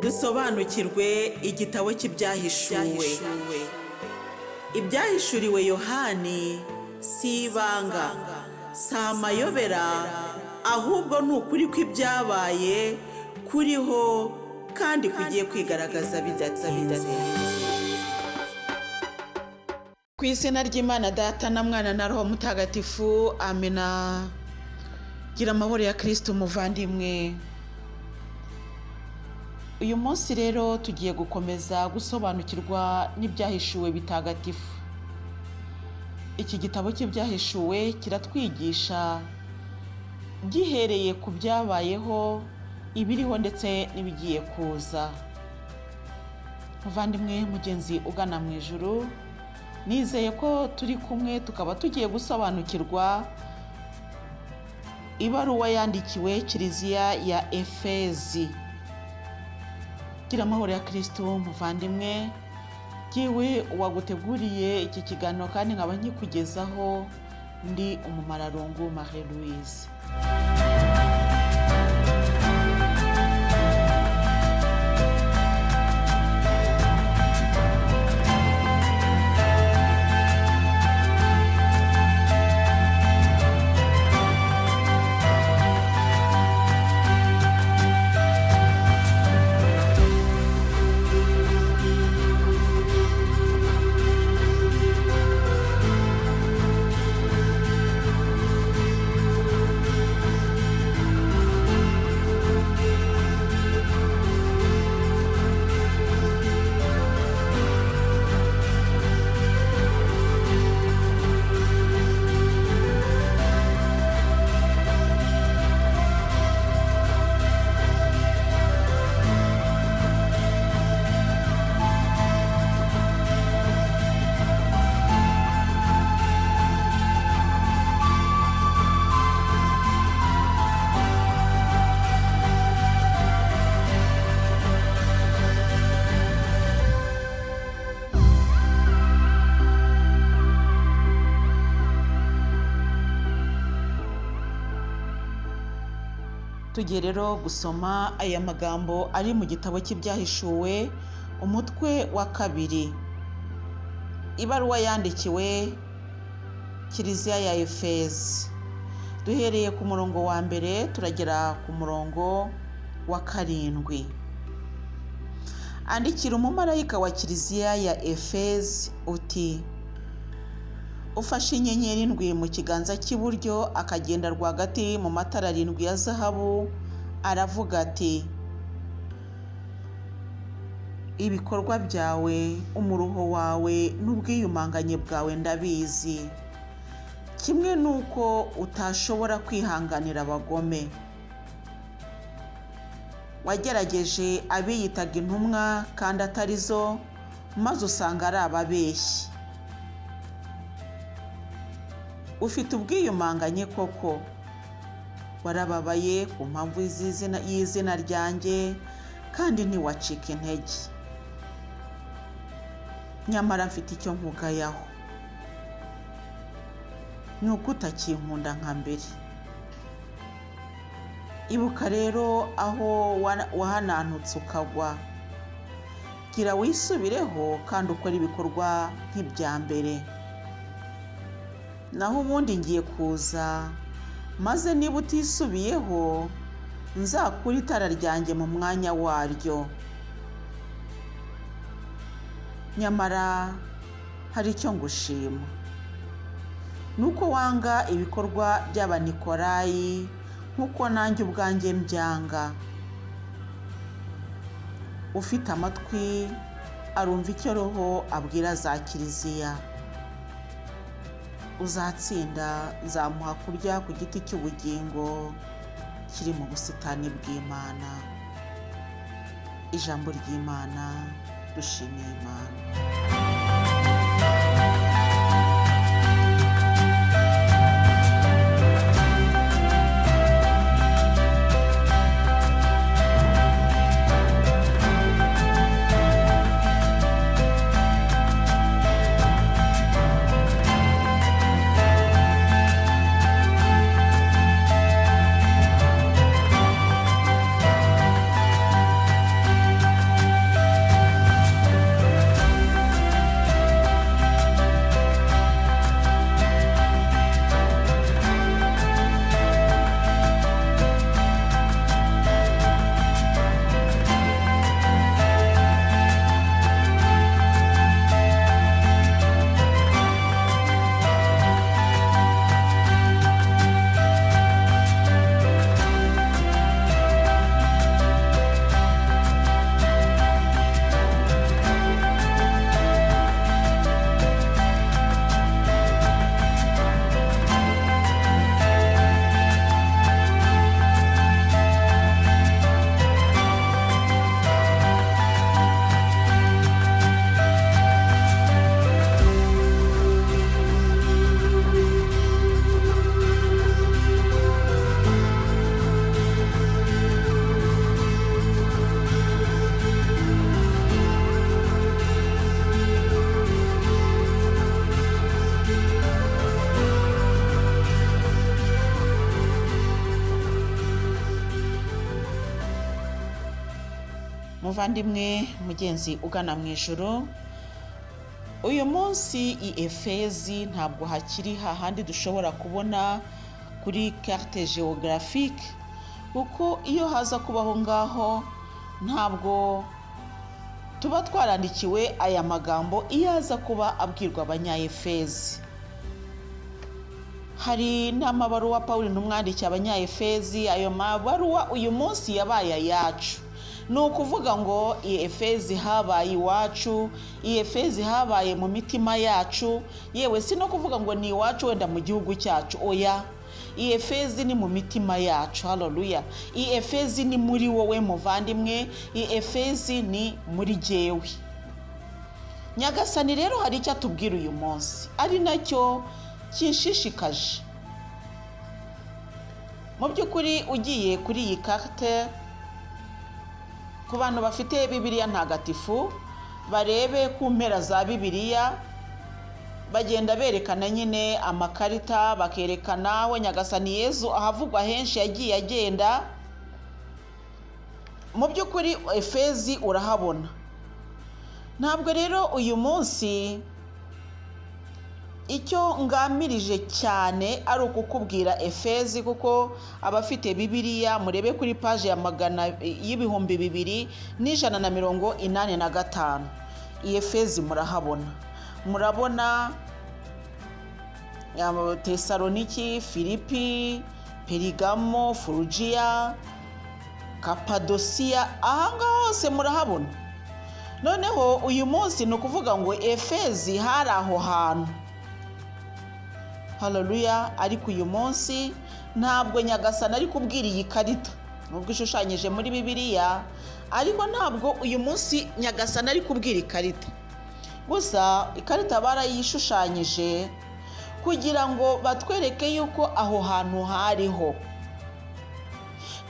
Dusobanukirwe igitabo cy'Ibyahishuwe. Ibyahishuriwe Yohani si ibanga, si amayobera, ahubwo ni ukuri kw'ibyabaye, kuriho kandi kugiye kwigaragaza bidatinze. Ku izina ry'Imana Data na Mwana na Roho Mutagatifu, amina. Gira amahoro ya Kristo umuvandimwe. Uyu munsi rero tugiye gukomeza gusobanukirwa n'ibyahishuwe bitagatifu. Iki gitabo cy'ibyahishuwe kiratwigisha gihereye ku byabayeho, ibiriho ndetse n'ibigiye kuza. Muvandimwe mugenzi ugana mu ijuru, nizeye ko turi kumwe tukaba tugiye gusobanukirwa ibaruwa yandikiwe Kiliziya ya Efezi. Gira amahoro ya Kristo muvandimwe, jyewe waguteguriye iki kiganiro kandi nkaba nkikugezaho ndi umumararungu Marie Louise. Tugiye rero gusoma aya magambo ari mu gitabo cy'ibyahishuwe, umutwe wa 2. Ibaruwa yandikiwe Kiliziya ya Efezi. Duhereye ku murongo wa 1 turagera ku murongo wa 7. Andikira umumarayika wa Kiliziya ya Efezi uti: ufashe inyenyeri 7 mu kiganza cy'iburyo akagenda rwagati mu matara 7 ya zahabu, aravuga ati: ibikorwa byawe, umuruho wawe n'ubwiyumanganye bwawe ndabizi, kimwe n'uko utashobora kwihanganira abagome. Wagerageje abiyitaga intumwa kandi atari zo, maze usanga ari ababeshyi. Ufite ubwiyumanganye koko, warababaye ku mpamvu y'izina ryanjye kandi ntiwacika intege. Nyamara mfite icyo nkugayaho, ni uko utakinkunda nka mbere. Ibuka rero aho wahanantutse ukagwa, gira wisubireho kandi ukore ibikorwa nk'ibya mbere. Naho ubundi ngiye kuza, maze niba utisubiyeho nzakure itara ryanjye mu mwanya waryo. Nyamara hari icyo ngushima, nuko wanga ibikorwa by'Abanikolayi nk'uko nanjye ubwanjye mbyanga. Ufite amatwi arumva icyo Roho abwira za Kiliziya. Uzatsinda nzamuha kurya ku giti cy'ubugingo kiri mu busitani bw'Imana. Ijambo ry'Imana. Dushimiye Imana. Muvandimwe mugenzi ugana mu ijoro, uyu munsi i Efezi ntabwo hakiri hahandi dushobora kubona kuri carte géographique, kuko iyo haza kubaho ngaho ntabwo tuba twarandikiwe aya magambo iyo aza kuba abwirwa Abanyayefezi. Hari n'amabaruwa Pawulo intumwa Abanyayefezi, ayo mabaruwa uyu munsi yabaye ayacu. Ni ukuvuga ngo iyi Efezi habaye iwacu, iyi Efezi habaye mu mitima yacu. Yewe, si no kuvuga ngo ni iwacu wenda mu gihugu cyacu, oya, iyi Efezi ni mu mitima yacu. Haleluya! Iyi Efezi ni muri wowe muvandimwe, iyi Efezi ni muri jyewe. Nyagasani rero hari icyo atubwira uyu munsi, ari nacyo kinshishikaje. Mu by'ukuri, ugiye kuri iyi carte, ku bantu bafite Bibiliya ntagatifu barebe ku mpera za Bibiliya, bagenda berekana nyine amakarita, bakerekana aho Nyagasani Yezu ahavugwa henshi yagiye agenda. Mu by'ukuri Efezi urahabona. Ntabwo rero uyu munsi icyo ngamirije cyane ari ukukubwira Efezi, kuko abafite Bibiliya murebe kuri paji ya magana y'2185, iyi Efezi murahabona. Murabona Tesaloniki, Filipi, Perigamo, Furugiya, Kapadosiya, ahangaha hose murahabona. Noneho uyu munsi ni ukuvuga ngo Efezi hari aho hantu. Haleluya! Ariko uyu munsi ntabwo Nyagasani ari kubwira iyi karita, nubwo ishushanyije muri Bibiliya, ariko ntabwo uyu munsi Nyagasani ari kubwira ikarita gusa. Ikarita barayishushanyije kugira ngo batwereke yuko aho hantu hariho,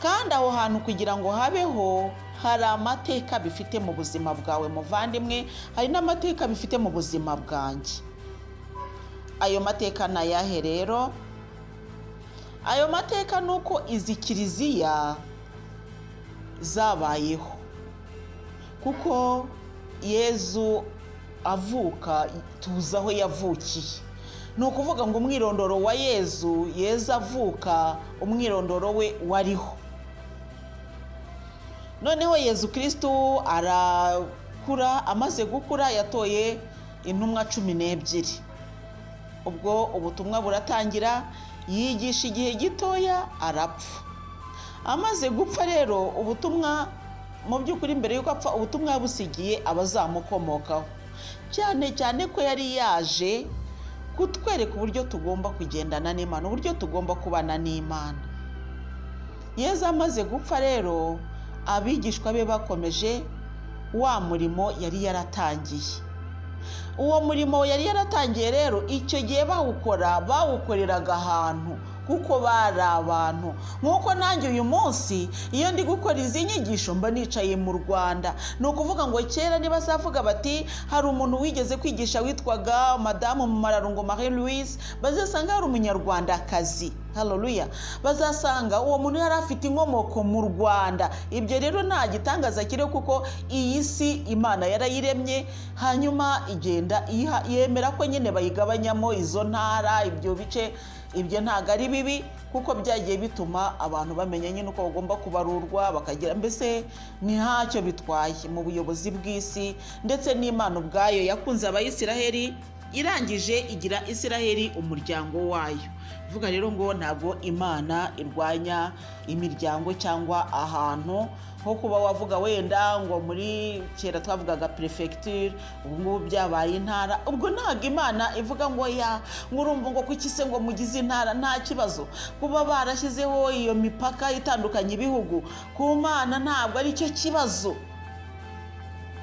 kandi aho hantu kugira ngo habeho hari amateka bifite mu buzima bwawe muvandimwe, hari n'amateka bifite mu buzima bwanjye. Ayo mateka ni ayahe rero? Ayo mateka ni uko izi kiliziya zabayeho, kuko Yezu avuka tuzi aho yavukiye. Ni ukuvuga ngo umwirondoro wa Yezu, Yezu avuka umwirondoro we wariho. Noneho Yezu Kirisitu arakura, amaze gukura yatoye intumwa 12. Ubwo ubutumwa buratangira, yigisha igihe gitoya arapfa. Amaze gupfa rero, ubutumwa mu by'ukuri mbere y'uko apfa, ubutumwa yabusigiye abazamukomokaho, cyane cyane ko yari yaje kutwereka uburyo tugomba kugendana n'Imana, uburyo tugomba kubana n'Imana. Yezu amaze gupfa rero, abigishwa be bakomeje wa murimo yari yaratangiye. Uwo murimo yari yaratangiye rero, icyo gihe bawukora, bawukoreraga ahantu kuko bari abantu, nk'uko nanjye uyu munsi iyo ndi gukora izi nyigisho mba nicaye mu Rwanda. Ni ukuvuga ngo kera nibazavuga bati hari umuntu wigeze kwigisha witwaga Madamu Mumararungu Marie Louise, bazasanga hari Umunyarwandakazi. Haleluya! Bazasanga uwo muntu yari afite inkomoko mu Rwanda. Ibyo rero nta gitangaza kiriho, kuko iyi si Imana yarayiremye, hanyuma igenda yemera ko nyine bayigabanyamo izo ntara, ibyo bice. Ibyo ntabwo ari bibi, kuko byagiye bituma abantu bamenya nyine uko bagomba kubarurwa, bakagira mbese ni ntacyo bitwaye mu buyobozi bw'isi. Ndetse n'Imana ubwayo yakunze Abayisiraheli, irangije igira Isiraheli umuryango wayo. Vuga rero ngo ntabwo Imana irwanya imiryango cyangwa ahantu nko kuba wavuga wenda ngo muri kera twavugaga perefegiture, ubu ngubu byabaye intara. Ubwo ntabwo Imana ivuga ngo ya ngo urumva ngo kuki se ngo mugize intara. Nta kibazo kuba barashyizeho iyo mipaka itandukanye ibihugu, ku Mana ntabwo ari cyo kibazo.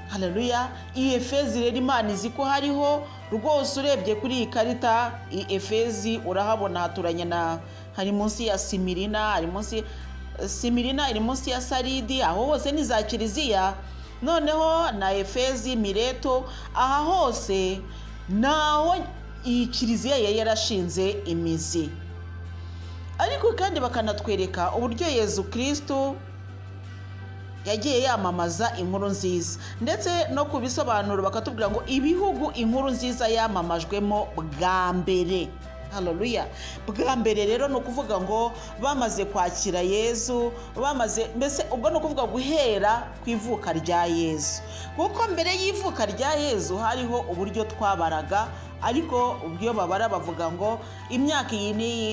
Haleluya! Iyi Efezi rero Imana izi ko hariho rwose. Urebye kuri iyi karita, iyi Efezi urahabona, haturanye na, hari munsi ya Simirina, hari munsi Simirina iri munsi ya Saridi, aho hose ni za kiliziya. Noneho na Efezi, Mireto, aha hose naho iyi kiliziya yari yarashinze imizi. Ariko kandi bakanatwereka uburyo Yezu Kirisitu Yagiye yamamaza inkuru nziza, ndetse no ku bisobanuro bakatubwira ngo ibihugu inkuru nziza yamamajwemo bwa mbere. Haleluya! Bwa mbere rero ni ukuvuga ngo bamaze kwakira Yezu, bamaze mbese ubwo ni ukuvuga guhera ku ivuka rya Yezu, kuko mbere y'ivuka rya Yezu hariho uburyo twabaraga, ariko ubwo iyo babara bavuga ngo imyaka iyi n'iyi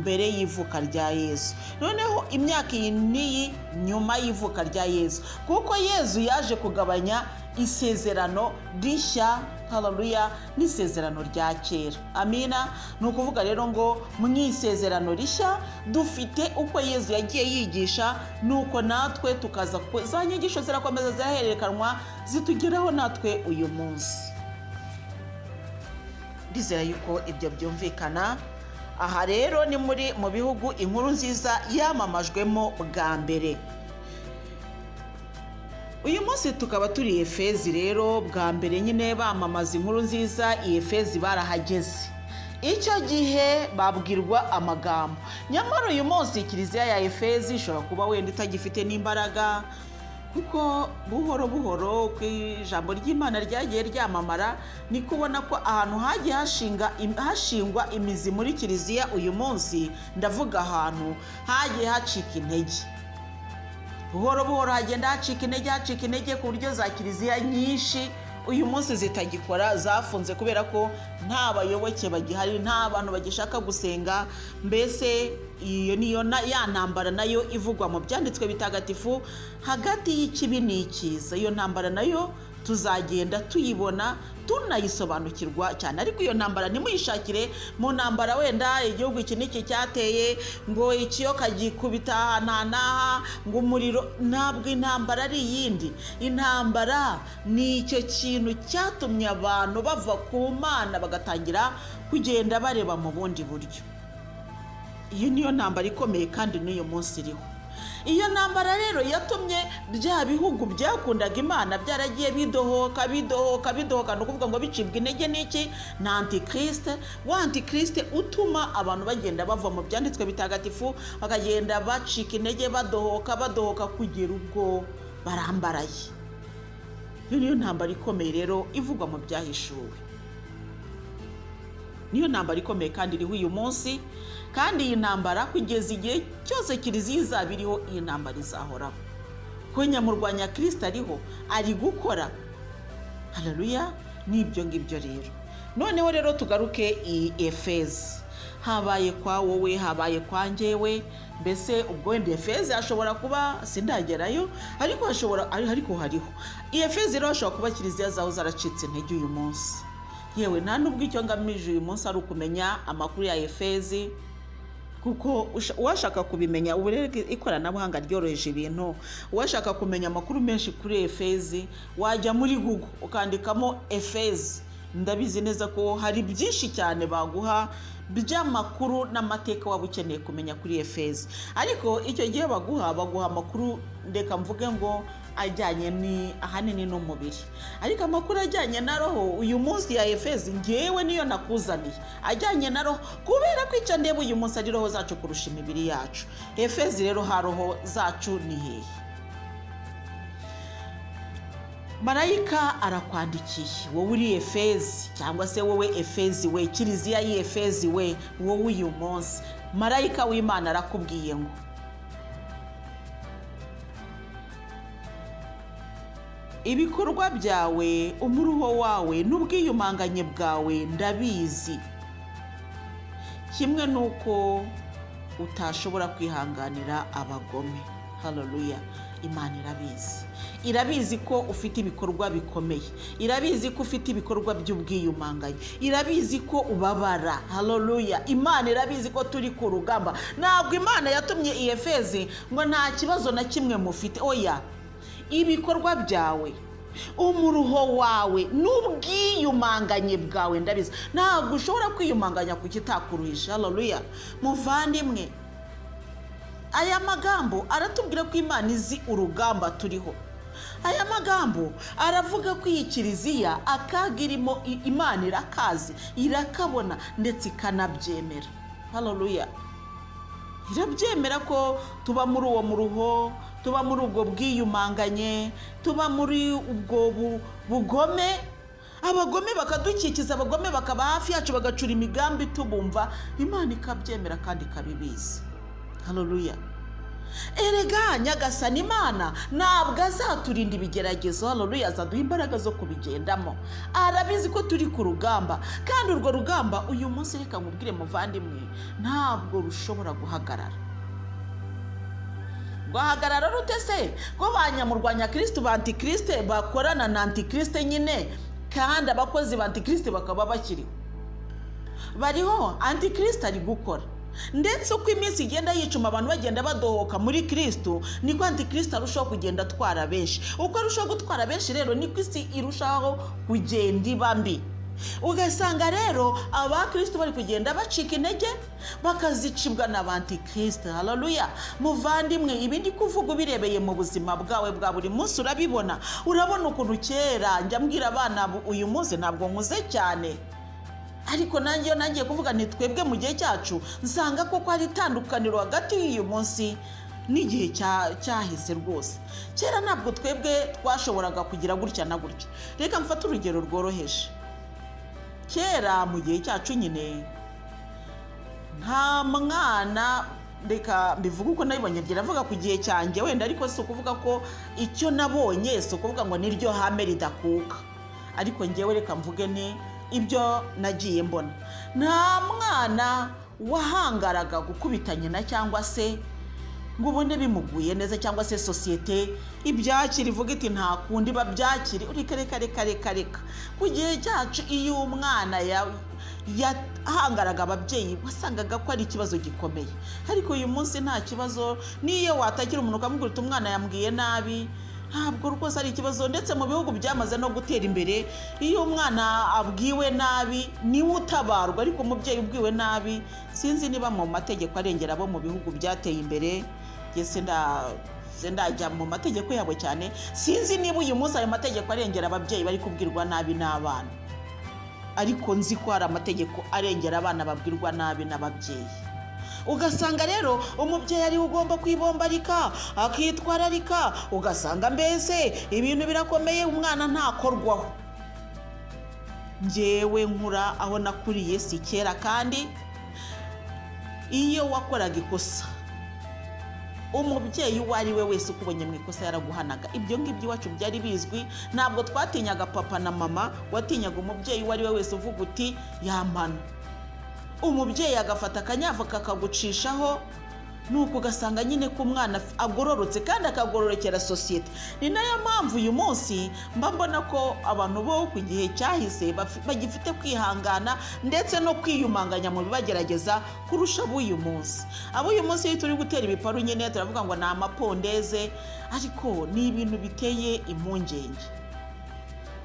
mbere y'ivuka rya Yezu, noneho imyaka iyi n'iyi nyuma y'ivuka rya Yezu, kuko Yezu yaje kugabanya isezerano rishya, haleluya, n'isezerano rya kera. Amina. Ni ukuvuga rero ngo mu isezerano rishya dufite uko Yezu yagiye yigisha, nuko natwe tukaza, za nyigisho zirakomeza zirahererekanwa zitugeraho natwe uyu munsi. Ndizera yuko ibyo byumvikana. Aha rero ni muri mu bihugu inkuru nziza yamamajwemo bwa mbere. Uyu munsi tukaba turi Efezi rero, bwa mbere nyine bamamaza inkuru nziza i Efezi barahageze. Icyo gihe babwirwa amagambo. Nyamara uyu munsi kiliziya ya Efezi ishobora kuba wenda itagifite n'imbaraga, kuko buhoro buhoro ku ijambo ry'Imana ryagiye ryamamara, ni kubona ko ahantu hagiye hashingwa imizi muri kiliziya uyu munsi, ndavuga ahantu hagiye hacika intege. Buhoro buhoro hagenda hacika intege, hacika intege, ku buryo za kiliziya nyinshi uyu munsi zitagikora, zafunze kubera ko nta bayoboke bagihari, nta bantu bagishaka gusenga. Mbese iyo niyo ya ntambara nayo ivugwa mu byanditswe bitagatifu hagati y'ikibi n'ikiza. Iyo ntambara nayo tuzagenda tuyibona tunayisobanukirwa cyane, ariko iyo ntambara ntimuyishakire mu ntambara wenda igihugu iki n'iki cyateye, ngo ikiyoka gikubita aha n'aha, ngo umuriro. Ntabwo intambara ari iyindi. Intambara ni icyo kintu cyatumye abantu bava ku Mana bagatangira kugenda bareba mu bundi buryo. Iyo niyo ntambara ikomeye kandi n'uyu munsi iriho. Iyo ntambara rero yatumye bya bihugu byakundaga Imana byaragiye bidohoka bidohoka bidohoka, ni ukuvuga ngo bicibwa intege n'iki? Na antikristo. Wa antikristo utuma abantu bagenda bava mu byanditswe bitagatifu, bakagenda bacika intege, badohoka badohoka kugera ubwo barambaraye. Iyo niyo ntambara ikomeye rero ivugwa mu byahishuwe. Niyo ntambara ikomeye kandi iriho uyu munsi, kandi iyi ntambara kugeza igihe cyose kiliziya izaba iriho, iyi ntambara izahoraho. Ko nyamurwanya Kristo ariho, ari gukora. Haleluya! N'ibyo ngibyo rero. Noneho rero tugaruke i Efezi. Habaye kwa wowe, habaye kwa njyewe. Mbese ubwo wenda Efezi hashobora kuba sindagerayo, ariko hashobora, ariko hariho. I Efezi rero hashobora kuba kiliziya zaho zaracitse intege uyu munsi. Yewe nta nubwo icyo ngamije uyu munsi ari ukumenya amakuru ya Efezi, kuko uwashaka kubimenya, ubu rero ikoranabuhanga ryoroheje ibintu, uwashaka kumenya amakuru menshi kuri Efezi wajya muri Google ukandikamo Efezi. Ndabizi neza ko hari byinshi cyane baguha by'amakuru n'amateka waba ukeneye kumenya kuri Efezi, ariko icyo gihe baguha amakuru, ndeka mvuge ngo ajyanye ni ahanini n'umubiri, ariko amakuru ajyanye na roho uyu munsi ya Efezi ngewe niyo nakuzaniye ajyanye na roho, kubera ko icyo ndeba uyu munsi ari roho zacu kurusha imibiri yacu. Efezi rero ha roho zacu ni hehe? Marayika arakwandikiye wowe uri Efezi, cyangwa se wowe Efezi we, kiliziya y'Efezi we, wowe uyu munsi marayika w'Imana arakubwiye ngo ibikorwa byawe, umuruho wawe n'ubwiyumanganye bwawe ndabizi, kimwe n'uko utashobora kwihanganira abagome. Haleluya! Imana irabizi, irabizi ko ufite ibikorwa bikomeye, irabizi ko ufite ibikorwa by'ubwiyumanganye, irabizi ko ubabara. Haleluya! Imana irabizi ko turi ku rugamba. Ntabwo Imana yatumye i Efezi ngo nta kibazo na kimwe mufite, oya. Ibikorwa byawe, umuruho wawe n'ubwiyumanganye bwawe ndabizi. Ntabwo ushobora kwiyumanganya ku kitakuruhisha. Haleluya! Muvandimwe, aya magambo aratubwira ko Imana izi urugamba turiho. Aya magambo aravuga ko iyi kiliziya akaga irimo Imana irakazi, irakabona ndetse ikanabyemera. Haleluya! Irabyemera ko tuba muri uwo muruho, Tuba muri ubwo bwiyumanganye, tuba muri ubwo bugome, abagome bakadukikiza, abagome bakaba hafi yacu, bagacura imigambi tubumva. Imana ikabyemera kandi ikabibizi. Haleluya! Erega Nyagasani Imana ntabwo azaturinda ibigeragezo. Haleluya! Azaduha imbaraga zo kubigendamo. Arabizi ko turi ku rugamba, kandi urwo rugamba uyu munsi, reka nkubwire muvandimwe, ntabwo rushobora guhagarara. Rwahagarara rute se ko ba nyamurwanya Kirisitu, ba antikirisite bakorana na antikirisite nyine, kandi abakozi ba antikirisite bakaba bakiriho, bariho? Antikirisite ari gukora, ndetse uko iminsi igenda yicuma, abantu bagenda badohoka muri Kirisitu, niko antikirisite arushaho kugenda atwara benshi. Uko arushaho gutwara benshi rero, niko isi irushaho kugenda iba mbi. Ugasanga rero abakirisitu bari kugenda bacika intege, bakazicibwa na ba antikirisite. Haleluya! Muvandimwe, ibi ndi kuvuga ubirebeye mu buzima bwawe bwa buri munsi urabibona. Urabona ukuntu kera, njya mbwira abana uyu munsi, ntabwo nkuze cyane, ariko nanjye iyo nangiye kuvuga nti twebwe mu gihe cyacu, nsanga koko hari itandukaniro hagati y'uyu munsi n'igihe cyahise rwose. Kera ntabwo twebwe twashoboraga kugira gutya na gutya. Reka mfate urugero rworoheje. Kera mu gihe cyacu nyine, nta mwana, reka mbivuge uko nabibonye, biravuga ku gihe cyanjye wenda, ariko si ukuvuga ko icyo nabonye, si ukuvuga ngo niryo hame ridakuka, ariko ngewe reka mvuge ni ibyo nagiye mbona. Nta mwana wahangaraga gukubita nyina, cyangwa se ngo ubone bimuguye neza, cyangwa se sosiyete ibyakira ivuga iti nta kundi babyakire. Reka, reka, reka, reka, reka! Ku gihe cyacu, iyo umwana yahangaraga ababyeyi, wasangaga ko ari ikibazo gikomeye. Ariko uyu munsi nta kibazo, n'iyo watakira umuntu ukamubwira uti umwana yambwiye nabi, ntabwo rwose ari ikibazo. Ndetse mu bihugu byamaze no gutera imbere, iyo umwana abwiwe nabi niwe utabarwa, ariko umubyeyi ubwiwe nabi, sinzi niba mu mategeko arengera abo mu bihugu byateye imbere, ndajya mu mategeko yabo cyane, sinzi niba uyu munsi ayo mategeko arengera ababyeyi bari kubwirwa nabi n'abana, ariko nzi ko hari amategeko arengera abana babwirwa nabi n'ababyeyi. Ugasanga rero umubyeyi ariwe ugomba kwibombarika, akitwararika, ugasanga mbese ibintu birakomeye, umwana ntakorwaho. Ngewe nkura, aho nakuriye si kera, kandi iyo wakoraga ikosa, umubyeyi uwo ari we wese ukubonye mu ikosa yaraguhanaga. Ibyo ngibyo iwacu byari bizwi. Ntabwo twatinyaga papa na mama, watinyaga umubyeyi uwo ari we wese, uvuga uti yampana. Umubyeyi agafata akanyafu kakagucishaho, nuko ugasanga nyine ko umwana agororotse kandi akagororokera sosiyete. Ni nayo mpamvu uyu munsi mba mbona ko abantu bo ku gihe cyahise bagifite kwihangana ndetse no kwiyumanganya mu bibagerageza kurusha ab'uyu munsi. Ab'uyu munsi iyo turi gutera ibiparu nyine turavuga ngo ni amapondeze, ariko ni ibintu biteye impungenge,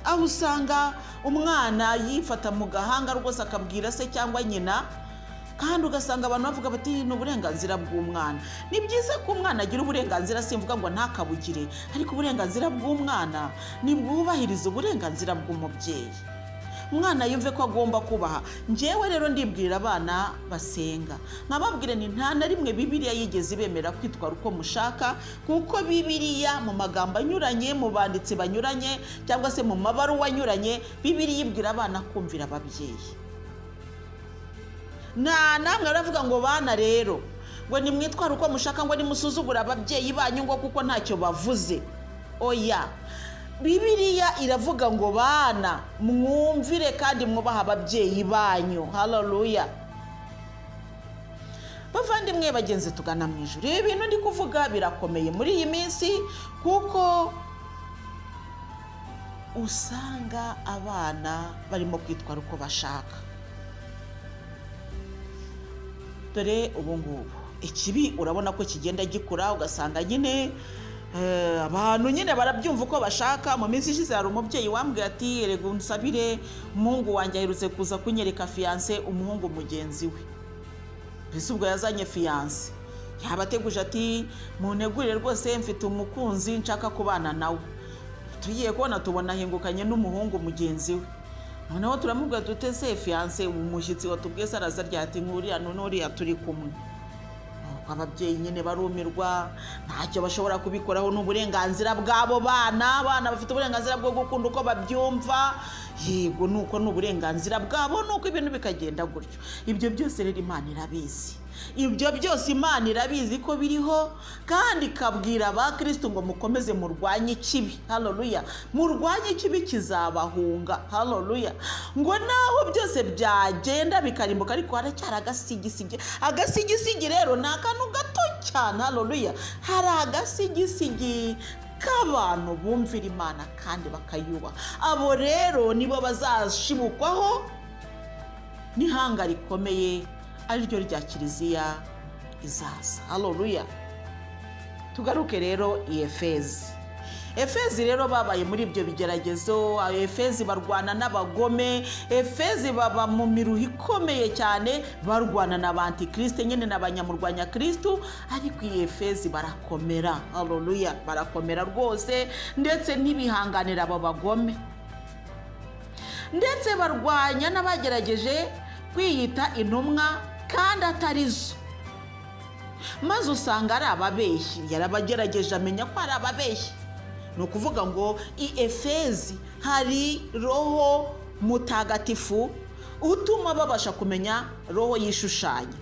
aho usanga umwana yifata mu gahanga rwose akabwira se cyangwa nyina, kandi ugasanga abantu bavuga bati ni uburenganzira bw'umwana. Ni byiza ko umwana agira uburenganzira, simvuga ngo ntakabugire, ariko uburenganzira bw'umwana ntibwubahirize uburenganzira bw'umubyeyi. Umwana yumve ko agomba kubaha. Njyewe rero ndibwirira abana basenga, nkababwira ni nta na rimwe Bibiliya yigeze ibemera kwitwara uko mushaka, kuko Bibiliya mu magambo anyuranye, mu banditsi banyuranye, cyangwa se mu mabaruwa anyuranye, Bibiliya ibwira abana kumvira ababyeyi. Nta namwe baravuga ngo bana rero ngo nimwitware uko mushaka, ngo nimusuzugure ababyeyi banyu, ngo kuko ntacyo bavuze. Oya, Bibiliya iravuga ngo bana mwumvire kandi mwubahe ababyeyi banyu. Haleluya! Bavandimwe bagenzi tugana mu ijuru, ibi bintu ndi kuvuga birakomeye muri iyi minsi, kuko usanga abana barimo kwitwara uko bashaka. Dore ubu ngubu ikibi urabona ko kigenda gikura, ugasanga nyine abantu nyine barabyumva uko bashaka. Mu minsi ishize hari umubyeyi wambwiye ati erega unsabire, umuhungu wanjye aherutse kuza kunyereka fiancée, umuhungu mugenzi we. Mbese ubwo yazanye fiancée, yabateguje ati muntegurire rwose, mfite umukunzi nshaka kubana nawe. Tugiye kubona tubona ahingukanye n'umuhungu mugenzi we. Noneho turamubwira dute se fiancée, umushyitsi watubwiye se araza ryati? Nkuriya n'uriya turi kumwe. Ariko ababyeyi nyine barumirwa, ntacyo bashobora kubikoraho, ni uburenganzira bw'abo bana. Abana bafite uburenganzira bwo gukunda uko babyumva, yego nuko ni uburenganzira bwabo, nuko ibintu bikagenda gutyo. Ibyo byose rero Imana irabizi, ibyo byose Imana irabizi ko biriho, kandi ikabwira abakristo ngo mukomeze murwanye ikibi. Haleluya, murwanye ikibi kizabahunga. Haleluya, ngo naho byose byagenda bikarimbuka, ariko haracyari agasigisigi. Agasigisigi rero ni akantu gato cyane. Haleluya, hari agasigisigi k'abantu bumvira Imana kandi bakayubaha. Abo rero nibo bazashibukwaho n'ihanga rikomeye, ariryo rya kiliziya izaza. Haleluya. Tugaruke rero i Efezi. Efezi rero babaye muri ibyo bigeragezo. Efezi barwana n'abagome, Efezi baba mu miruho ikomeye cyane, barwana na ba antikristo nyine n'abanyamurwanya Kristo, ariko iyi Efezi barakomera. Haleluya, barakomera rwose, ndetse ntibihanganira abo bagome, ndetse barwanya n'abagerageje kwiyita intumwa kandi atari zo, maze usanga ari ababeshyi. Yarabagerageje amenya ko ari ababeshyi. Ni ukuvuga ngo i Efezi hari roho mutagatifu utuma babasha kumenya roho yishushanya,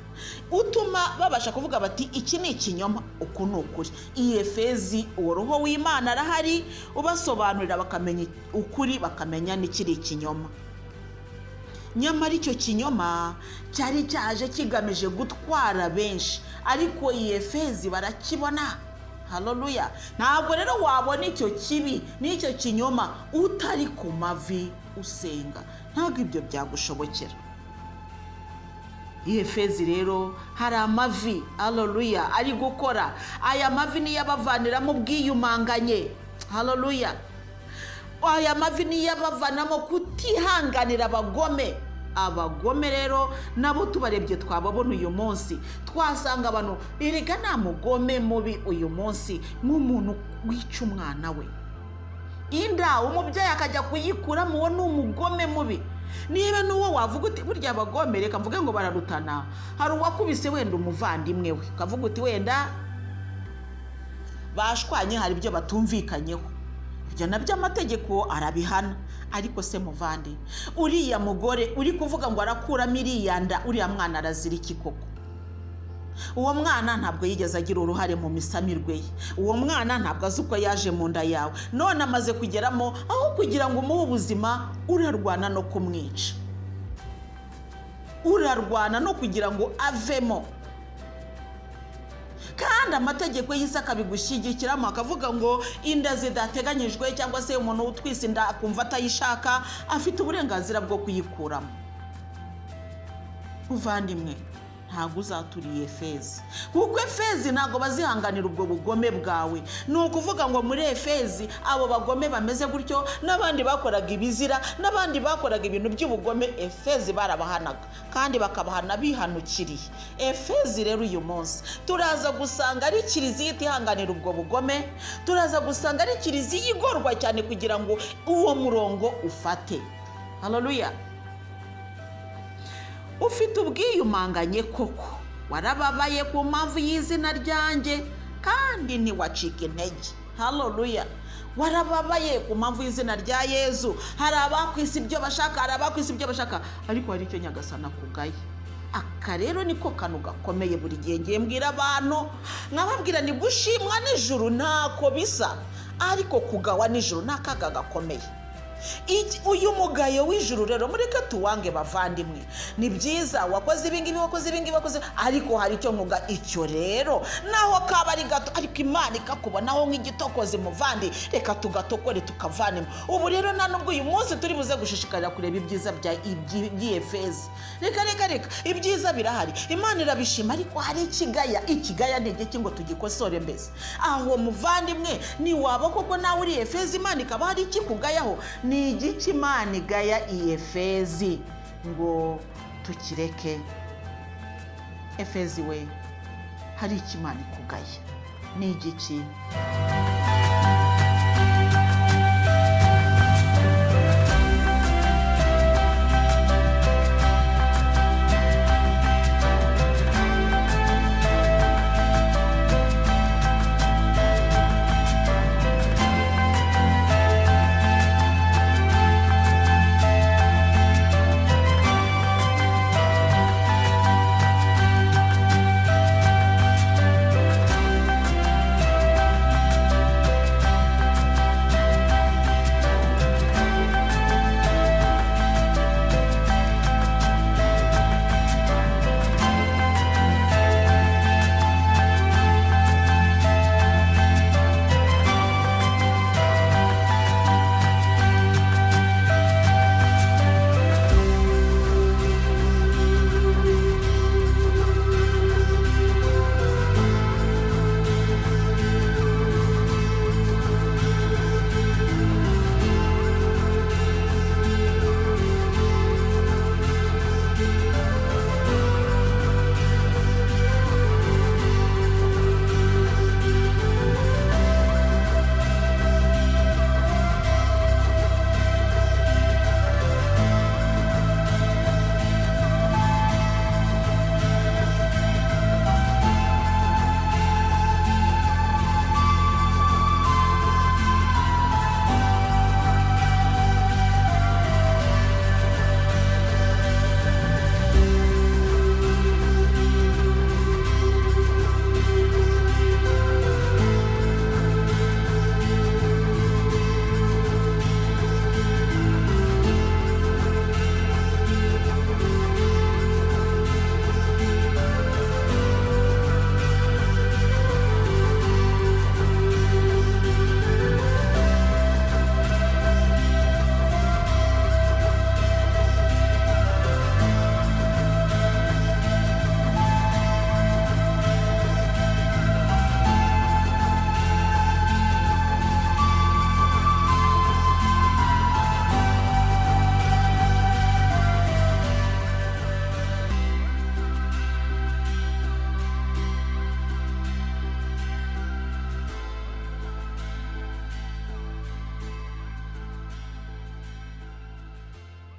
utuma babasha kuvuga bati iki ni ikinyoma, uku ni ukuri. I Efezi uwo roho w'Imana arahari, ubasobanurira bakamenya ukuri, bakamenya n'ikiri ikinyoma. Nyamara icyo kinyoma cyari cyaje kigamije gutwara benshi, ariko iyi Efezi barakibona. Haleluya. Ntabwo rero wabona icyo kibi n'icyo kinyoma utari ku mavi usenga, ntabwo ibyo byagushobokera. Iyi Efezi rero hari amavi, haleluya, ari gukora. Aya mavi niyo abavaniramo ubwiyumanganye. Haleluya. Aya mavi niyo abavanamo kutihanganira abagome. Abagome rero nabo tubarebye twababona uyu munsi, twasanga abantu erega nta mugome mubi uyu munsi nk'umuntu wica umwana we inda, umubyeyi akajya kuyikuramo, uwo ni umugome mubi. Niba n'uwo wavuga uti burya abagome, reka mvuge ngo bararutana, hari uwakubise wenda umuvandimwe we, ukavuga uti wenda bashwanye, hari ibyo batumvikanyeho, ibyo nabyo amategeko arabihana. Ariko se muvandi, uriya mugore uri kuvuga ngo arakuramo iriya nda, uriya mwana arazira iki koko? Uwo mwana ntabwo yigeze agira uruhare mu misamirwe ye, uwo mwana ntabwo azi uko yaje mu nda yawe, none amaze kugeramo, aho kugira ngo umuhe ubuzima urarwana no kumwica, urarwana no kugira ngo avemo. Kandi amategeko y'isi akabigushyigikiramo, akavuga ngo inda zidateganyijwe cyangwa se umuntu utwise inda akumva atayishaka afite uburenganzira bwo kuyikuramo. Muvandimwe, ntabwo uzaturiye Efezi, kuko Efezi ntabwo bazihanganira ubwo bugome bwawe. Ni ukuvuga ngo muri Efezi abo bagome bameze gutyo, n'abandi bakoraga ibizira, n'abandi bakoraga ibintu by'ubugome, Efezi barabahanaga kandi bakabahana bihanukiriye. Efezi rero uyu munsi turaza gusanga ari kiliziya itihanganira ubwo bugome, turaza gusanga ari kiliziya igorwa cyane kugira ngo uwo murongo ufate. Haleluya. Ufite ubwiyumanganye koko, warababaye ku mpamvu y'izina ryanjye kandi ntiwacika intege. Haleluya. Warababaye ku mpamvu y'izina rya Yezu. Hari abakwisa ibyo bashaka, hari abakwisa ibyo bashaka, ariko hari icyo Nyagasani akugaye. Aka rero niko kantu gakomeye buri gihe ngiye mbwira abantu, nkababwira ni gushimwa n'ijuru ntako bisa, ariko kugawa n'ijuru ni akaga gakomeye. Uyu mugayo w'ijuru rero mureke tuwange bavandimwe. Ni byiza wakoze ibingibi, wakoze ibingibi, wakoze, ariko hari icyo nkuga. Icyo rero naho kaba ari gato, ariko Imana ikakubonaho nk'igitokozi muvandi, reka tugatokore tukavanemo. Ubu rero nta nubwo uyu munsi turi buze gushishikarira kureba ibyiza by'Efezi. Reka reka reka, ibyiza birahari, Imana irabishima, ariko hari ikigaya. Ikigaya ni igiki ngo tugikosore mbese? Aho muvandimwe niwaba koko nawe uri Efezi, Imana ikaba hari ikikugayaho, ni igiki Imana igaya iyi Efezi ngo tukireke? Efezi we, hari icyo Imana ikugaya, ni igiki?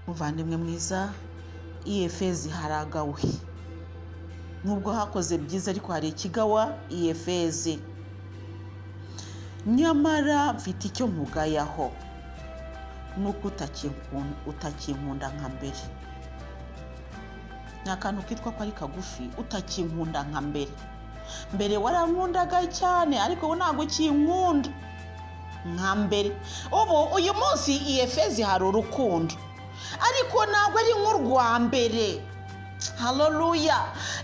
Muvandimwe mwiza, i Efezi haragawe. Nubwo hakoze byiza, ariko hari ikigawa i Efezi. Nyamara mfite icyo nkugayaho, nuko utakinkunda nka mbere. Ni akantu kitwa ko ari kagufi, utakinkunda nka mbere. Mbere warankundaga cyane, ariko ubu ntabwo ukinkunda nka mbere. Ubu uyu munsi i Efezi hari urukundo, ariko ntabwo ari nk'urwa mbere. Haleluya!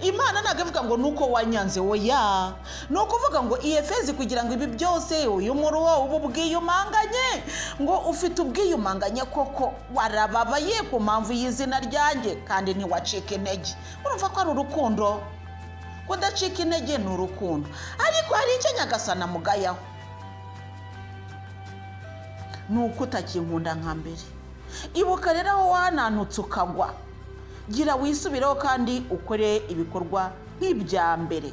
Imana ntabwo ivuga ngo nuko wanyanze, oya. Ni ukuvuga ngo i Efezi, kugira ngo ibi byose, uyu muruho, ubu bwiyumanganye, ngo ufite ubwiyumanganye koko, warababaye ku mpamvu y'izina ryanjye kandi ntiwacika intege. Urumva ko ari urukundo. Kudacika intege ni urukundo. Ariko hari icyo Nyagasana amugayaho, ni uko utakinkunda nka mbere. Ibuka rero aho wananutse ukagwa, gira wisubireho kandi ukore ibikorwa nk'ibya mbere.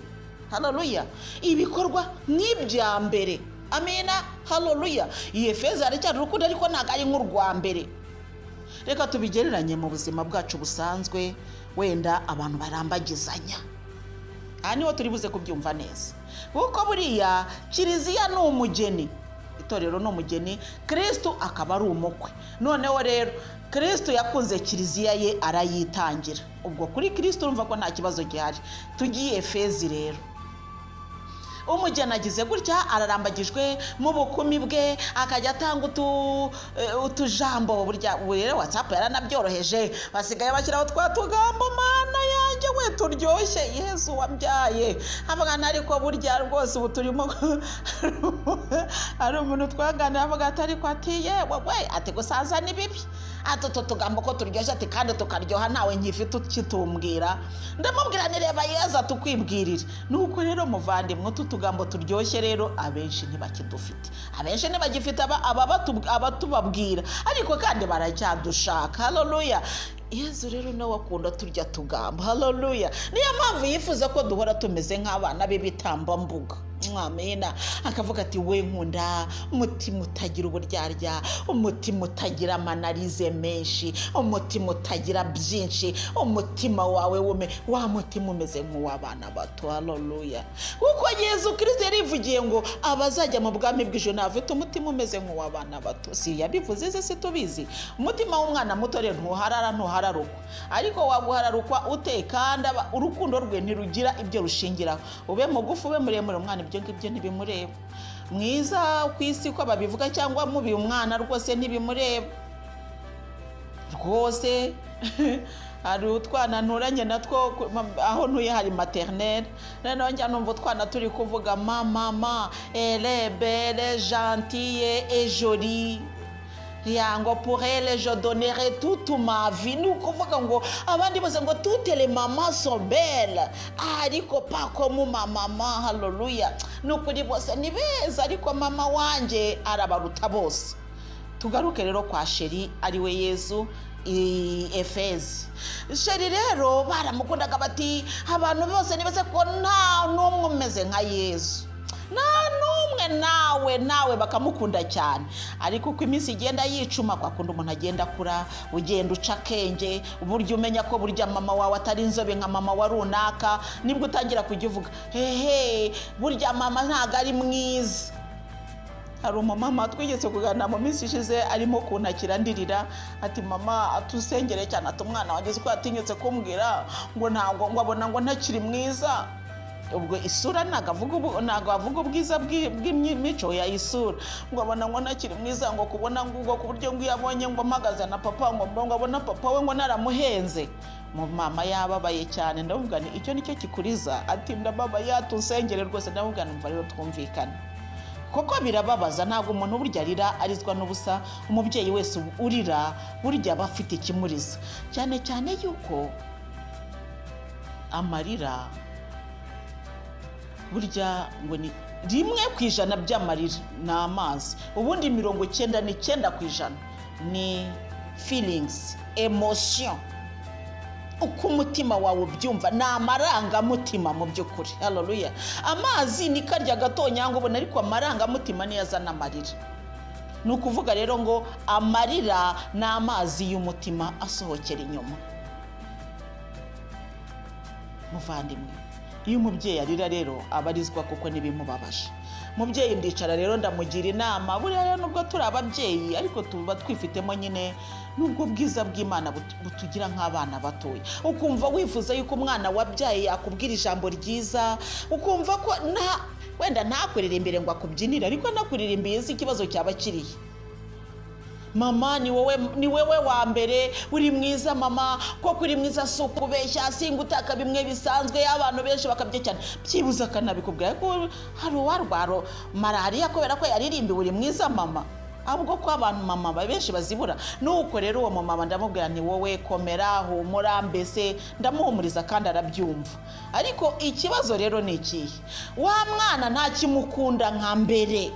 Haleluya! Ibikorwa nk'ibya mbere. Amina, haleluya! Iyi Efezi haracyari urukundo, ariko ntabwo ari nk'urwa mbere. Reka tubigereranye mu buzima bwacu busanzwe. Wenda abantu barambagizanya, aha niho turi buze kubyumva neza, kuko buriya kiliziya ni umugeni, itorero ni umugeni, Kirisitu akaba ari umukwe. Noneho rero Kirisitu yakunze kiliziya ye, arayitangira. Ubwo kuri Kirisitu urumva ko nta kibazo gihari. Tugiye Efezi rero, umugeni agize gutya, ararambagijwe mu bukumi bwe, akajya atanga utujambo. Burya ubu rero WhatsApp yaranabyoroheje, basigaye bashyiraho twa tugambo, mana yanjye we, turyoshye. Yezu wambyaye avuga, ariko burya rwose ubu turimo. Hari umuntu twaganira avuga ati, ariko ati yewe we, ati gusaza ni bibi, ati utu tugambo ko turyoshye, ati kandi tukaryoha, ntawe nkifite ukitumbwira. Ndamubwira nireba Yezu atukwibwirire. Nuko rero muvandimwe, utu tugambo turyoshye rero abenshi ntibakidufite, abenshi ntibagifite abatubabwira, ariko kandi baracyadushaka. Haleluya! Yezu rero nawe akunda turya tugambo. Haleluya! Niyo mpamvu yifuza ko duhora tumeze nk'abana b'ibitambambuga. Mwamena akavuga ati we nkunda umutima utagira uburyarya, umutima utagira amanarize menshi, umutima utagira byinshi, umutima wawe wume wa mutima umeze nk'uw'abana bato. Haleluya! Kuko Yezu Kirisito yarivugiye ngo abazajya mu bwami bw'ijuru ntafite umutima umeze nk'uw'abana bato. Si yabivuze se? Si tubizi? Umutima w'umwana muto rero ntuharara, ntuhararukwa. Ariko waguhararukwa ute kandi urukundo rwe ntirugira ibyo rushingiraho? Ube mugufi, ube muremure, umwana ibyo ngibyo ntibimureba. Mwiza ku isi ko babivuga cyangwa mubi, umwana rwose ntibimureba rwose. Hari utwana nturanye natwo, aho ntuye hari maternelle, noneho njya numva utwana turi kuvuga: "Ma mama, elle est belle, gentille et jolie, yango pour elle je donnerai toute ma vie." Ni ukuvuga ngo abandi bose, ngo toutes les mamans sont belles, ariko pas comme ma maman. Haleluya! Ni ukuri bose ni beza, ariko mama wanjye arabaruta bose. Tugaruke rero kwa chéri, ariwe Yezu, i Efezi. Chéri rero baramukundaga, bati abantu bose nibaze ko nta n'umwe umeze nka Yezu, nta n'umwe, nawe nawe. Bakamukunda cyane. Ariko uko iminsi igenda yicuma, kwa kundi umuntu agenda akura, ugenda uca akenge, uburyo umenya ko burya mama wawe atari inzobe nka mama wa runaka, nibwo utangira kujya uvuga: "Hehe, burya mama ntabwo ari mwiza." Hari umumama twigeze kuganira mu minsi ishize, arimo kuntakira ndirira, ati mama atusengere cyane, ati umwana wanjye ko yatinyutse kumbwira ngo ntabwo ngo abona ngo ntakiri mwiza. Ubwo isura, ntabwo avuga ubwiza bw'imico ya isura, ngo abona ngo ntakiri mwiza, ngo kubona ngo ubwo ku buryo ngo iyo abonye ngo mpagaze na papa, ngo abona papa we ngo naramuhenze. Mu mama yababaye cyane. Ndavuga ni icyo nicyo kikuriza? Ati ndababaye, atusengere rwose. Ndavuga numva rero twumvikane, kuko birababaza. Ntabwo umuntu burya arira arizwa n'ubusa. Umubyeyi wese urira burya aba afite ikimuriza, cyane cyane yuko amarira burya ngo ni 1% by'amarira ni amazi, ubundi 99% ni feelings, emotion, uko umutima wawe ubyumva, ni amarangamutima mu by'ukuri. Haleluya! Amazi ni karya gatonyanga ubona, ariko amarangamutima niyo azana amarira. Ni ukuvuga rero ngo amarira ni amazi y'umutima asohokera inyuma. Muvandimwe, iyo umubyeyi arira rero abarizwa kuko n'ibimubabaje. Mubyeyi ndicara rero ndamugira inama. Buriya rero nubwo turi ababyeyi, ariko tuba twifitemo nyine n'ubwo bwiza bw'Imana butugira nk'abana batoya. Ukumva wifuza yuko umwana wabyaye yakubwira ijambo ryiza, ukumva ko nta wenda ntakuririmbire ngo akubyinire, ariko anakuririmbiye si ikibazo cyaba kirihe. Mama, ni wowe, ni wowe wa mbere, uri mwiza mama, koko uri mwiza, si ukubeshya, singutaka, bimwe bisanzwe abantu benshi bakabye cyane. Byibuze akanabikubwira. Ariko hari uwarwara malariya kubera ko yaririmbiwe "uri mwiza mama"? Ahubwo ko abantu mama benshi bazibura. Nuko rero uwo mumama ndamubwira nti: "Wowe komera, humura." Mbese ndamuhumuriza kandi arabyumva. Ariko ikibazo rero ni ikihe? Wa mwana ntakimukunda nka mbere.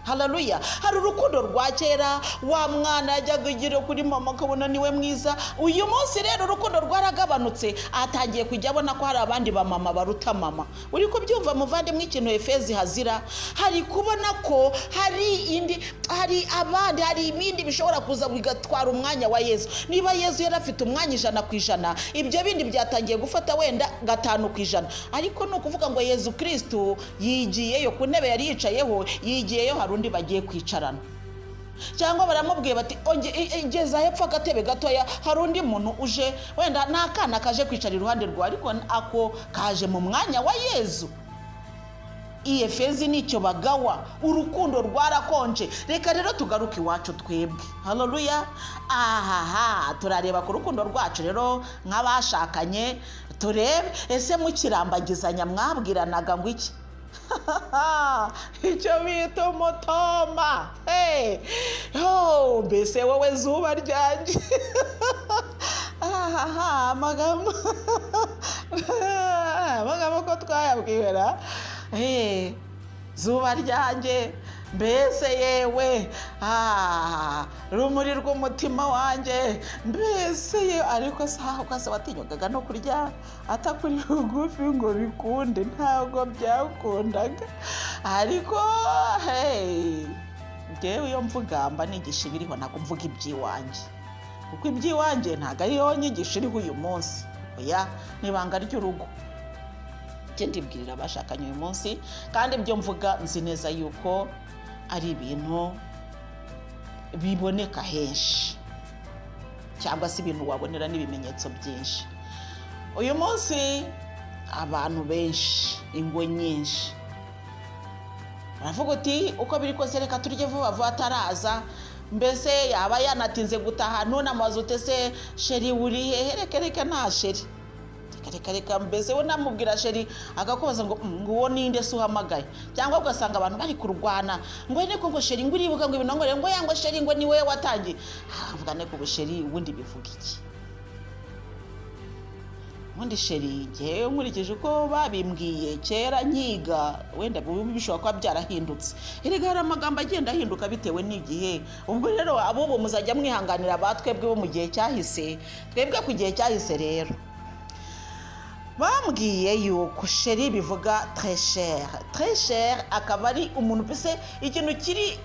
Haleluya! Hari urukundo rwa kera, wa mwana yajyaga igira kuri mama akabona niwe mwiza. Uyu munsi rero urukundo rwaragabanutse, atangiye kujya abona ko hari abandi bamama baruta mama. Uri kubyumva muvandimwe? Ikintu Efezi hazira, hari kubona ko hari indi, hari abandi, hari ibindi bishobora kuza bigatwara umwanya wa Yezu. Niba Yezu yari afite umwanya 100%, ibyo bindi byatangiye gufata wenda 5%. Ariko ni ukuvuga ngo Yezu Kirisitu yigiyeyo ku ntebe yari yicayeho, yigiyeyo, hari undi bagiye kwicarana, cyangwa baramubwiye bati: "Geza hepfo agatebe gatoya, hari undi muntu uje." Wenda ni akana kaje kwicara iruhande rwawe, ariko ako kaje mu mwanya wa Yezu. Iyi Efezi nicyo bagawa, urukundo rwarakonje. Reka rero tugaruke iwacu twebwe. Haleluya! Ahaha, turareba ku rukundo rwacu rero nk'abashakanye, turebe ese mukirambagizanya mwabwiranaga ngo iki? Icyo bita umutoma. Hey! Oh, mbese wowe zuba ryanjye, ahaha, amagambo ko twayabwira. Hey, zuba ryanjye, mbese yewe, rumuri rw'umutima wanjye, mbese yewe. Ariko saha se watinyukaga no kurya atakuri bugufi ngo bikunde? Ntabwo byakundaga. Ariko hey, njyewe iyo mvuga mba nigisha ibiriho, ntabwo mvuga iby'iwanjye, kuko iby'iwanjye ntabwo ariyo nyigisho iriho uyu munsi. Oya, ni ibanga ry'urugo. Njye ndibwirira abashakanye uyu munsi, kandi ibyo mvuga nzi neza yuko ari ibintu biboneka henshi, cyangwa se ibintu wabonera n'ibimenyetso byinshi. Uyu munsi abantu benshi, ingo nyinshi, uravuga uti: "Uko biri kose reka turye vuba vuba ataraza." Mbese yaba yanatinze gutaha, ntunamubaze ute: "Se chéri, uri hehe?" Reka reka, nta chéri, reka reka reka. Mbese we namubwira chéri, akakubaza ngo: Ngo uwo ninde se uhamagaye?" Cyangwa ugasanga abantu bari kurwana ngo niko, ngo chéri, ngo uribuka, ngo ibintu, ngo ya, ngo chéri, ngo ni wowe watangiye. Avuga niko ubu chéri ubundi bivuga iki? Ubundi chéri, ngewe nkurikije uko babimbwiye kera nkiga, wenda ubu bishobora kuba byarahindutse. Erega hari amagambo agenda ahinduka bitewe n'igihe. Ubwo rero abubu muzajya mwihanganira ba twebwe bo mu gihe cyahise. Twebwe ku gihe cyahise rero bambwiye yuko chéri bivuga très cher. Très cher akaba ari umuntu, mbese ikintu kiri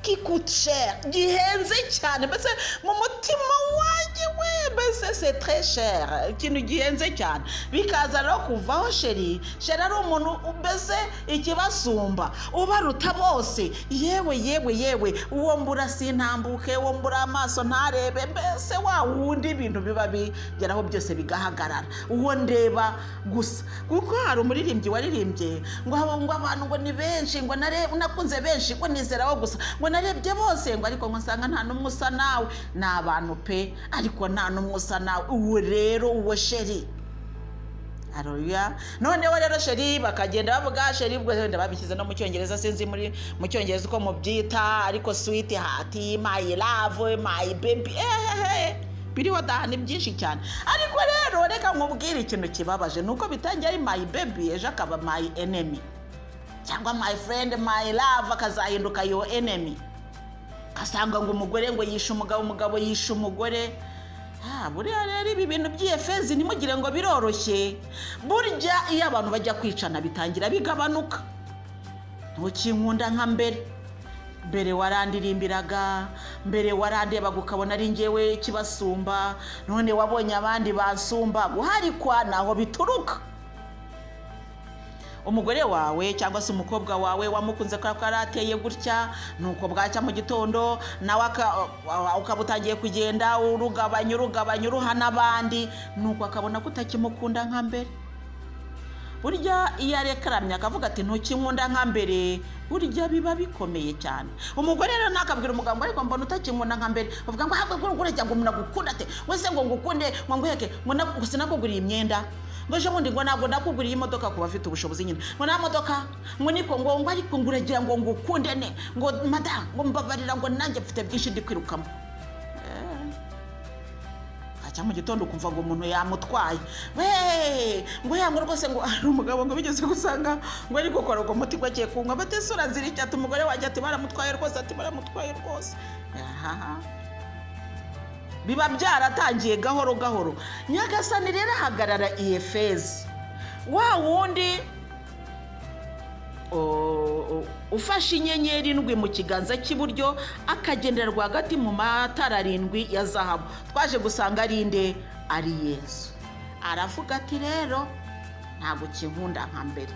qui coûte cher, gihenze cyane, mbese mu mutima wanjye we, mbese c'est très cher, ikintu gihenze cyane. Bikaza rero kuvaho chéri. Chéri ari umuntu mbese ikibasumba, ubaruta bose. Yewe yewe yewe, uwo mbura sintambuke, uwo mbura amaso ntarebe, mbese wa wundi ibintu biba bigeraho byose bigahagarara, uwo ndeba gusa. Kuko hari umuririmbyi waririmbye ngo abantu ngo ni benshi, ngo nakunze benshi, ngo nizeraho gusa, ngo narebye bose, ngo ariko ngo nsanga nta n'umwe usa nawe. Ni abantu pe, ariko nta n'umwe usa nawe. Uwo rero, uwo chéri. Haleluya! Noneho rero chéri, bakagenda bavuga chéri, ubwo wenda babishyize no mu Cyongereza, sinzi muri mu Cyongereza uko mubyita, ariko sweetheart, my love, my baby, ehehe, biriho daha, ni byinshi cyane. Ariko rero reka nkubwire ikintu kibabaje, ni uko bitangiye ari my baby, ejo akaba my enemy, cyangwa my friend, my love, akazahinduka your enemy. Ugasanga ngo umugore ngo yishe umugabo, umugabo yishe umugore. Buriya rero ibi bintu by'Efezi ntimugire ngo biroroshye. Burya iyo abantu bajya kwicana bitangira bigabanuka. Ntukinkunda nka mbere. Mbere warandirimbiraga, mbere warandebaga ukabona ari ngewe kibasumba, none wabonye abandi basumba. Guharikwa naho bituruka. Umugore wawe cyangwa se umukobwa wawe wamukunze kubera ko yari ateye gutya, nuko bwacya mu gitondo nawe ukaba utangiye kugenda urugabanya, urugabanya, uruha n'abandi, nuko akabona ko utakimukunda nka mbere. Burya iyo arekaramye akavuga ati ntukinkunda nka mbere, burya biba bikomeye cyane. Umugore rero ntakabwira umugabo ngo ariko mbona utakinkunda nka mbere, bavuga ngo ahubwo ngo urajya ngo umuntu agukunde ate? Wese ngo ngukunde, ngo nguheke, ngo sinakuguriye imyenda, ngo ejo bundi ngo ntabwo nakuguriye imodoka, ku bafite ubushobozi nyine, ngo nta modoka, ngo niko ngo ariko ngo uragira ngo ngukunde ne, ngo madamu, ngo mbabarira, ngo nanjye mfite byinshi ndi kwirukamo. Cyangwa mu gitondo ukumva ngo umuntu yamutwaye we, ngo ya, ngo rwose ngo hari umugabo ngo bigeze gusanga ngo ari gukora uwo muti ngo agiye kunywa, batese urazira iki? Ati umugore wanjye, ati baramutwaye rwose, ati baramutwaye rwose. Ahaha, biba byaratangiye gahoro gahoro. Nyagasani rero ahagarara i Efezi, wa wundi ufashe inyenyeri ndwi mu kiganza cy'iburyo, akagendera rwagati mu matara arindwi ya zahabu. Twaje gusanga ari nde? Ari Yesu. Aravuga ati rero ntabwo ukinkunda nka mbere.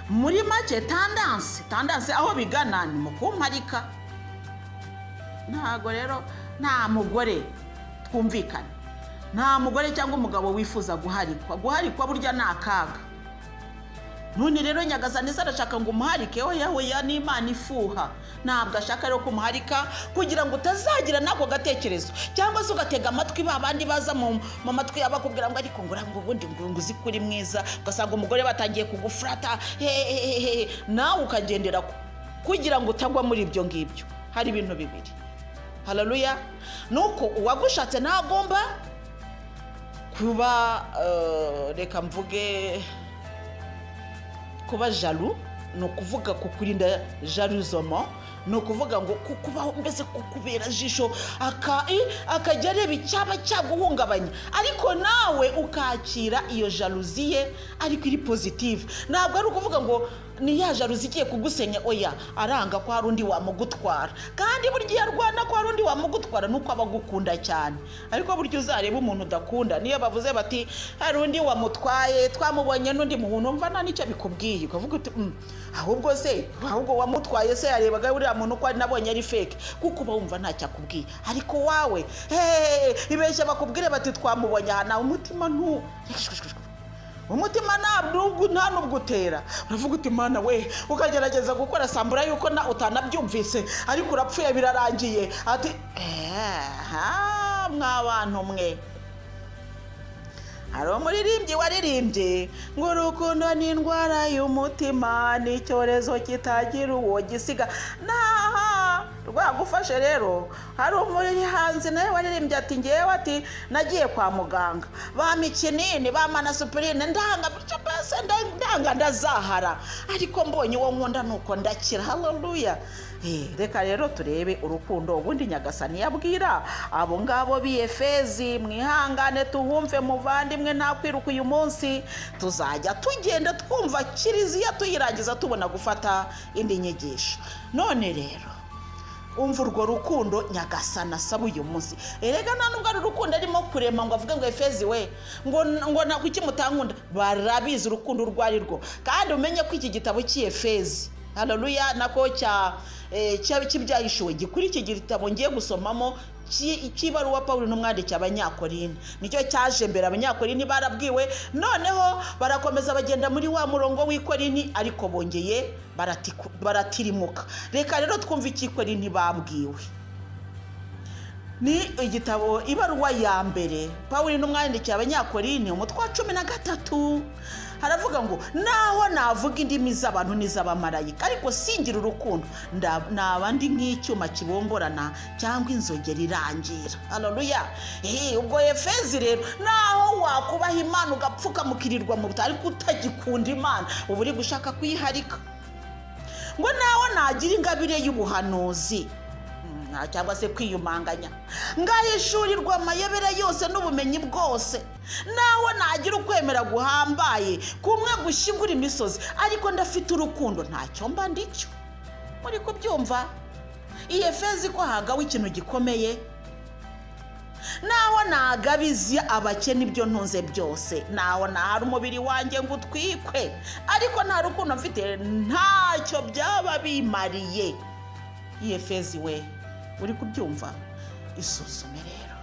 Muri make, tendance aho bigana ni mu kumparika. Ntabwo rero nta mugore, twumvikane, nta mugore cyangwa umugabo wifuza guharikwa. Guharikwa burya ni akaga. None rero Nyagasani se arashaka ngo umuharike? Oya, oya, ni Imana ifuha. Ntabwo ashaka rero kumuharika, kugira ngo utazagira n'ako gatekerezo, cyangwa se ugatega amatwi ba bandi baza mu matwi yabo bakubwira ngo ariko ngo ubundi ngo uzi ko uri mwiza, ugasanga umugore batangiye kugufurata hehehehe, nawe ukagendera kugira ngo utagwa muri ibyo ngibyo. Hari ibintu bibiri, haleluya, ni uko uwagushatse ntagomba kuba, reka mvuge, kuba jaloux, ni ukuvuga kukurinda jalousement, ni ukuvuga ngo kukubaho mbese kukubera jisho, akajya areba icyaba cyaguhungabanya, ariko nawe ukakira iyo jalousie ye ariko iri positive. Ntabwo ari ukuvuga ngo ni ya jalousie igiye kugusenya, oya. Aranga ko hari undi wamugutwara, kandi burya iyo arwana ko hari undi wamugutwara nuko aba agukunda cyane. Ariko burya uzareba umuntu udakunda, niyo bavuze bati hari undi wamutwaye, twamubonye n'undi muntu, mva nta n'icyo bikubwiye, ukavuga uti ahubwo se, ahubwo wamutwaye se yarebaga uriya muntu ko ari nabonye ari fake?" Kuko uba wumva ntacyo akubwiye. Ariko wawe hehe, ibeshya bakubwire bati twamubonye aha, nawe umutima nta nubwo utera, uravuga uti "Mana we", ukagerageza gukora semblant yuko na utanabyumvise, ariko urapfuye, birarangiye. Ati mwa bantu mwe, hari umuririmbyi waririmbye ngo urukundo ni indwara y'umutima, ni icyorezo kitagira uwo gisiga, naha rwagufashe. Rero hari umuhanzi nawe waririmbye ati ngewe, ati nagiye kwa muganga bampa ikinini, bampa na aspirine, ndanga bityo mbese ndanga ndazahara, ariko mbonye uwo nkunda nuko ndakira. Haleluya. Reka rero turebe urukundo ubundi Nyagasani yabwira abo ngabo b'i Efezi. Mwihangane tuhumve, muvandimwe, nta kwiruka uyu munsi. Tuzajya tugenda twumva kiliziya tuyirangiza, tubona gufata indi nyigisho. None rero umva urwo rukundo Nyagasani asaba uyu munsi. Erega nta nubwo ari urukundo arimo kurema ngo avuge ngo "Efezi we, ngo nta kuki mutankunda?" Barabizi urukundo urwo ari rwo. Kandi umenye ko iki gitabo cy'Efezi, haleluya, nako cya cy'Ibyahishuwe gikuri iki gitabo ngiye gusomamo cy'ibaruwa Pawulo n'umwandiki Abanyakorini, nicyo cyaje mbere. Abanyakorini barabwiwe, noneho barakomeza bagenda muri wa murongo w'Ikorini, ariko bongeye baratirimuka. Reka rero twumve icy'Ikorini babwiwe. Ni igitabo ibaruwa ya mbere Pawulo n'umwandiki Abanyakorini, umutwe wa 13, haravuga ngo naho navuga indimi z'abantu n'iz'abamarayika, ariko singira urukundo, naba ndi nk'icyuma kibomborana cyangwa inzogera irangira. Haleluya. Ubwo Efezi rero, naho wakubaha Imana ugapfukamukirirwa mu butayu, ariko utagikunda Imana, uba uri gushaka kuyiharika. Ngo naho nagira ingabire y'ubuhanuzi cyangwa se kwiyumanganya, ngahishurirwa amayobera yose n'ubumenyi bwose, naho nagira ukwemera guhambaye kumwe gushyingura imisozi, ariko ndafite urukundo, ntacyo mba ndicyo. Muri kubyumva? Iyi Efezi ko hagawe ikintu gikomeye, naho nagabiza abakene ibyo ntunze byose, naho nahara umubiri wanjye ngo utwikwe, ariko nta rukundo mfite, ntacyo byaba bimariye. Iyi Efezi we, uri kubyumva? Isuzume rero.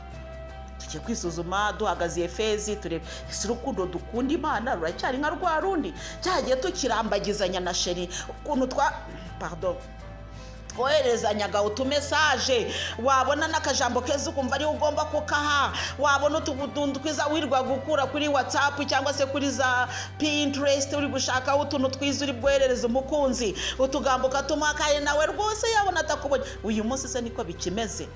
Tujye kwisuzuma duhagaze Efezi, turebe ese urukundo dukunda Imana ruracyari nka rwa rundi cyagiye tukirambagizanya na chéri, ukuntu twa pardon twoherezanyaga utumessage, wabona n'akajambo keza ukumva ariwe ugomba kukaha, wabona utuntu twiza wirwa gukura kuri WhatsApp cyangwa se kuri za Pinterest, uri gushakaho utuntu twiza uri bwoherereza umukunzi, utugambo ukatumuha kandi nawe rwose yabona atakubonye. Uyu munsi se niko bikimeze?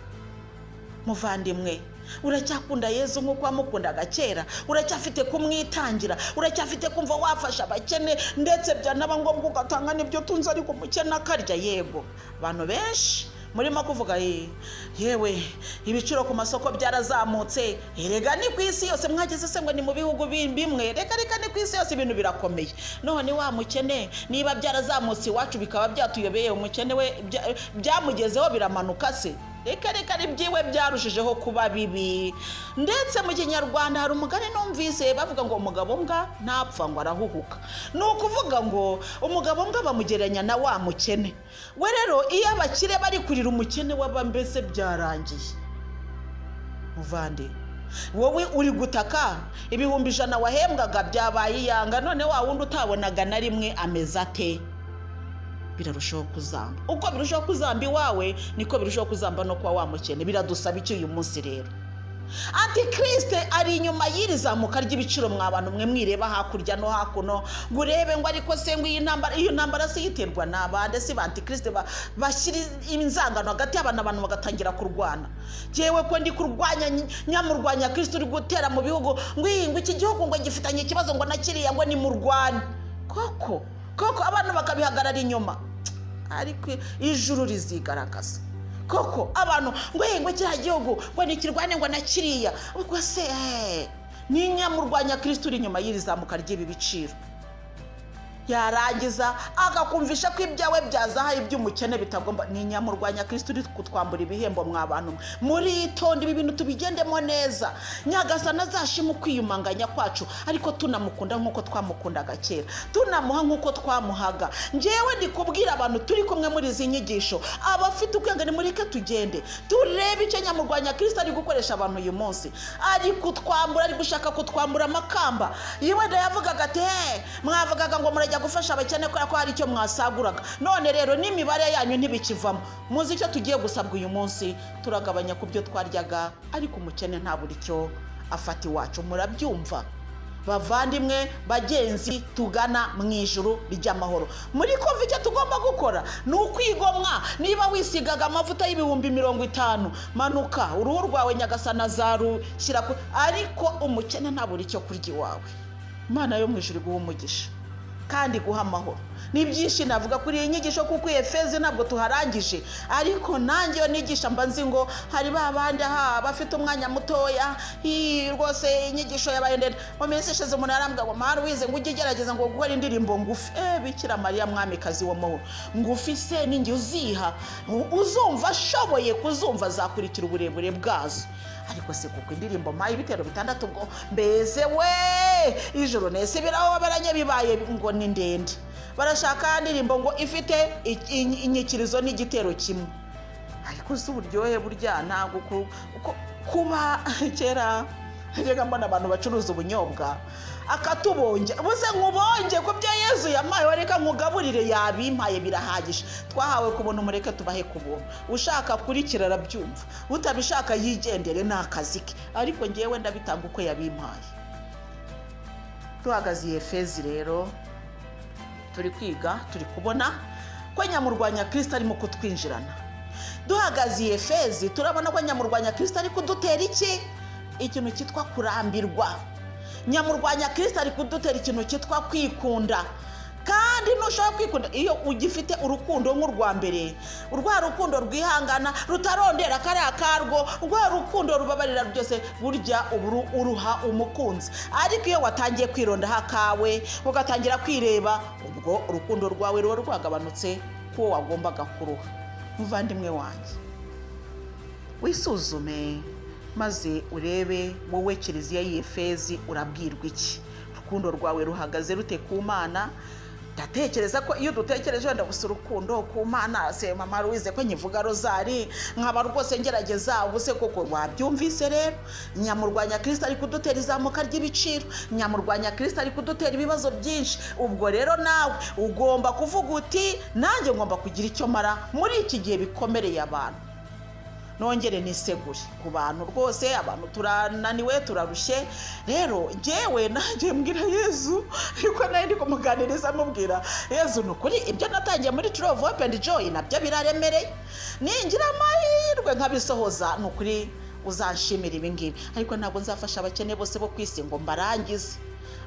Muvandimwe, uracyakunda Yezu nk'uko wamukundaga kera? Uracyafite kumwitangira? Uracyafite kumva wafasha abakene, ndetse byanaba ngombwa ugatanga n'ibyo utunze ariko umukene akarya? Yego, abantu benshi murimo kuvuga: "Yewe, ibiciro ku masoko byarazamutse." Erega ni ku isi yose. Mwageze se ngo ni mu bihugu bimwe? Reka reka, ni ku isi yose, ibintu birakomeye. None wa mukene, niba byarazamutse iwacu bikaba byatuyobeye, umukene we byamugezeho biramanuka se? Reka reka, ibyiwe byarushijeho kuba bibi. Ndetse mu Kinyarwanda hari umugani numvise bavuga ngo umugabo mbwa ntapfa, ngo arahuhuka. Ni ukuvuga ngo umugabo mbwa bamugereranya na wa mukene we. Rero iyo abakire bari kurira, umukene waba mbese byarangiye. Muvande, wowe uri gutaka 100,000 wahembwaga byabaye iyanga, none wa wundi utabonaga na rimwe ameze ate? Birarushaho kuzamba. Uko birushaho kuzamba iwawe, niko birushaho kuzamba no kuba wamukene. Biradusaba iki uyu munsi rero? Antikirisite ari inyuma y'iri zamuka ry'ibiciro. Mwa bantu mwe, mwireba hakurya no hakuno ngo urebe ngo ariko se ngo iyi ntambara, iyo ntambara se yiterwa n'abande? Si ba antikirisite bashyira inzangano hagati y'abantu, abantu bagatangira kurwana? Yewe, ko ndi kurwanya nyamurwanya Kirisite uri gutera mu bihugu ngo iyi, ngo iki gihugu ngo gifitanye ikibazo ngo na kiriya, ngo nimurwane koko koko, abantu bakabihagarara inyuma, ariko ijuru rizigaragaza koko. Abantu ngo ngo kiriya gihugu ngo nikirwane ngo na kiriya, ubwo se ni nyamurwanya Kirisite uri inyuma y'iri zamuka ry'ibi biciro. Yarangiza agakumvisha ko ibyawe byazahaye, iby'umukene bitagomba. Ni nyamurwanya Kirisite uri kutwambura ibihembo. Mwa bantu mwe, muritonde, ibi bintu tubigendemo neza. Nyagasani azashima ukwiyumanganya kwacu, ariko tunamukunda nk'uko twamukundaga kera, tunamuha nk'uko twamuhaga. Njyewe ndi kubwira abantu turi kumwe muri izi nyigisho, abafite ubwenge, nimureke tugende turebe icyo nyamurwanya Kirisite ari gukoresha abantu uyu munsi. Ari kutwambura, ari gushaka kutwambura amakamba. Wenda yavugaga ati: "He, mwavugaga ngo murajya gufasha abakene kubera ko hari icyo mwasaguraga, none rero n'imibare yanyu ntibikivamo." Muzi icyo tugiye gusabwa uyu munsi? Turagabanya ku byo twaryaga, ariko umukene ntabura icyo afata iwacu. Murabyumva, bavandimwe, bagenzi tugana mu ijuru ry'amahoro? Muri kumva icyo tugomba gukora ni ukwigomwa. Niba wisigaga amavuta y'50,000, manuka uruhu rwawe, Nyagasana azarushyira ku, ariko umukene ntabura icyo kurya iwawe. Imana yo mu ijuru iguha umugisha kandi guha amahoro. Ni byinshi navuga kuri iyi nyigisho, kuko iyi Efezi ntabwo tuharangije, ariko nanjye iyo nigisha mba nzi ngo hari ba bandi aha bafite umwanya mutoya. Hi, rwose inyigisho yabaye ndende. Mu minsi ishize umuntu yarambwira ngo: "Mari wize ngo ujye ugerageza ngo gukora indirimbo ngufi." Bikira Mariya mwamikazi w'amahoro, ngufi se ninjye uziha? Uzumva ashoboye kuzumva azakurikira uburebure bwazo. Ariko se kuko indirimbo mpaye ibitero bitandatu, ubwo mbese we ijoro nese birahoberanye, bibaye ngo ni ndende. Barashaka indirimbo ngo ifite inyikirizo n'igitero kimwe. Ariko si uburyohe burya ntabwo kuba kera njyaga mbona abantu bacuruza ubunyobwa, akatubonge buze, nkubonge ku byo Yezu yampaye, reka nkugaburire, yabimpaye birahagije. Twahawe ku buntu, mureke tubahe ku buntu. Ushaka kurikira arabyumva, utabishaka yigendere, ni akazi ke, ariko ngewe ndabitanga uko yabimpaye. Duhagaze iyi Efezi rero, turi kwiga, turi kubona ko nyamurwanya Kirisita arimo kutwinjirana. Duhagaze iyi Efezi, turabona ko nyamurwanya Kirisita ari kudutera iki? Ikintu cyitwa kurambirwa. Nyamurwanya Kirisita ari kudutera ikintu cyitwa kwikunda. Kandi ntushobora kwikunda iyo ugifite urukundo nk'urwa mbere, rwa rukundo rwihangana, rutarondera kariya karwo, rwa rukundo rubabarira byose. Burya ubu uruha umukunzi, ariko iyo watangiye kwirondaho akawe, ugatangira kwireba, ubwo urukundo rwawe ruba rwagabanutse kuwo wagombaga kuruha. Muvandimwe wanjye, wisuzume maze urebe wowe Kiliziya y'Efezi urabwirwa iki? Urukundo rwawe ruhagaze rute ku Mana? Ndatekereza ko iyo dutekereje wenda gusa urukundo ku Mana, se mama Louise, ko nkivuga rozari, nkaba rwose ngerageza, ubu se koko wabyumvise? Rero nyamurwanya Kirisita ari kudutera izamuka ry'ibiciro, nyamurwanya Kirisita ari kudutera ibibazo byinshi. Ubwo rero nawe ugomba kuvuga uti: "Nanjye ngomba kugira icyo mara muri iki gihe bikomereye abantu." Nongere nisegure ku bantu rwose, abantu turananiwe, turarushye. Rero ngewe nanjye mbwira Yezu, ariko nawe ndi kumuganiriza mubwira: "Yezu, ni ukuri ibyo natangiye muri True of Hope and Joy nabyo biraremereye. Ningira amahirwe nkabisohoza, ni ukuri uzanshimira ibi ngibi, ariko ntabwo nzafasha abakene bose bo ku isi ngo mbarangize."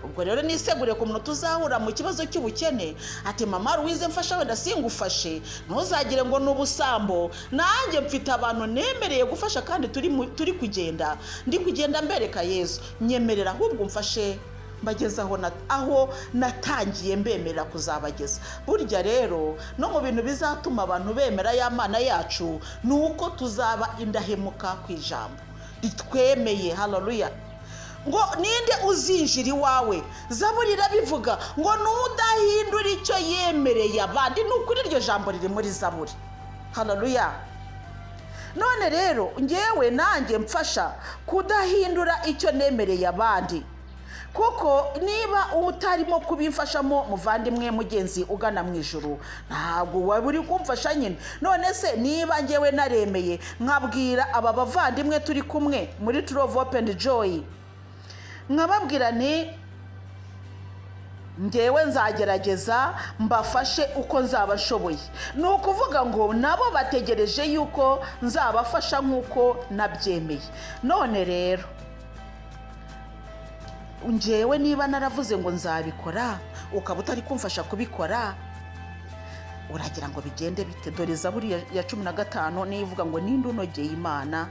Ubwo rero nisegure ku muntu tuzahura mu kibazo cy'ubukene ati: "Mama Louise, mfasha," wenda singufashe, ntuzagire ngo ni ubusambo. Nanjye mfite abantu nemereye gufasha kandi turi kugenda, ndi kugenda mbereka Yezu. Nyemerera ahubwo umfashe mbageze aho natangiye mbemerera kuzabageza. Burya rero no mu bintu bizatuma abantu bemera ya Mana yacu ni uko tuzaba indahemuka ku ijambo ritwemeye. Haleluya! Ngo ninde uzinjira iwawe? Zaburi irabivuga ngo nudahindura icyo yemereye abandi. Ni ukuri iryo jambo riri muri Zaburi. Haleluya! None rero ngewe nanjye mfasha kudahindura icyo nemereye abandi, kuko niba utarimo kubimfashamo, muvandimwe mugenzi ugana mu ijoro, ntabwo waba uri kumfasha nyine. None se niba ngewe naremeye nkabwira aba bavandimwe turi kumwe muri True of Hope and Joy, nkababwira nti: "Ngewe nzagerageza mbafashe uko nzaba nshoboye," ni ukuvuga ngo nabo bategereje yuko nzabafasha nk'uko nabyemeye. None rero ngewe niba naravuze ngo nzabikora, ukaba utari kumfasha kubikora, uragira ngo bigende bite? Dore Zaburi ya 15 niyo ivuga ngo: "Ninde unogeye Imana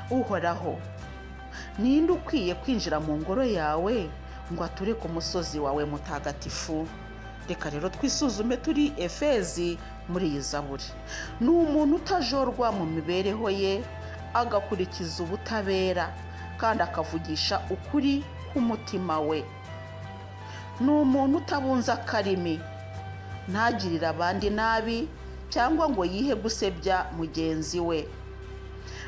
Uhoraho? Ninde ukwiye kwinjira mu ngoro yawe ngo ature ku musozi wawe mutagatifu?" Reka rero twisuzume turi Efezi muri iyi zaburi. Ni umuntu utajorwa mu mibereho ye, agakurikiza ubutabera kandi akavugisha ukuri k'umutima we. Ni umuntu utabunza akarimi, ntagirire abandi nabi cyangwa ngo yihe gusebya mugenzi we.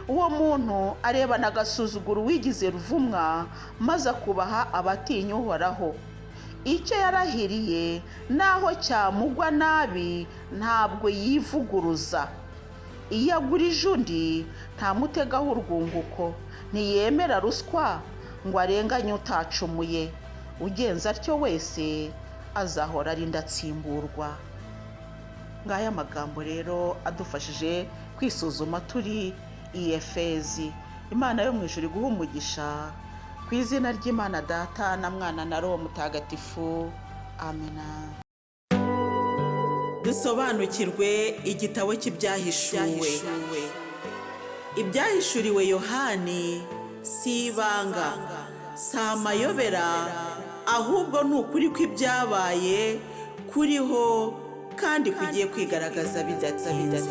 Uwo muntu arebana agasuzuguro uwigize ruvumwa, maze akubaha abatinya Uhoraho. Icyo yarahiriye, naho cyamugwa nabi, ntabwo yivuguruza. Iyo agurije undi, ntamutegaho urwunguko, ntiyemera ruswa ngo arenganye utacumuye. Ugenza atyo wese azahora ari indatsimburwa. Ngaya amagambo rero adufashije kwisuzuma turi i Efezi. Imana yo mu ijuru iguha umugisha ku izina ry'Imana Data na Mwana na Roho Mutagatifu. Amena. Dusobanukirwe igitabo cy'Ibyahishuwe. Ibyahishuriwe Yohani si ibanga, si amayobera, ahubwo ni ukuri kw'ibyabaye, kuriho kandi kugiye kwigaragaza bidatinze.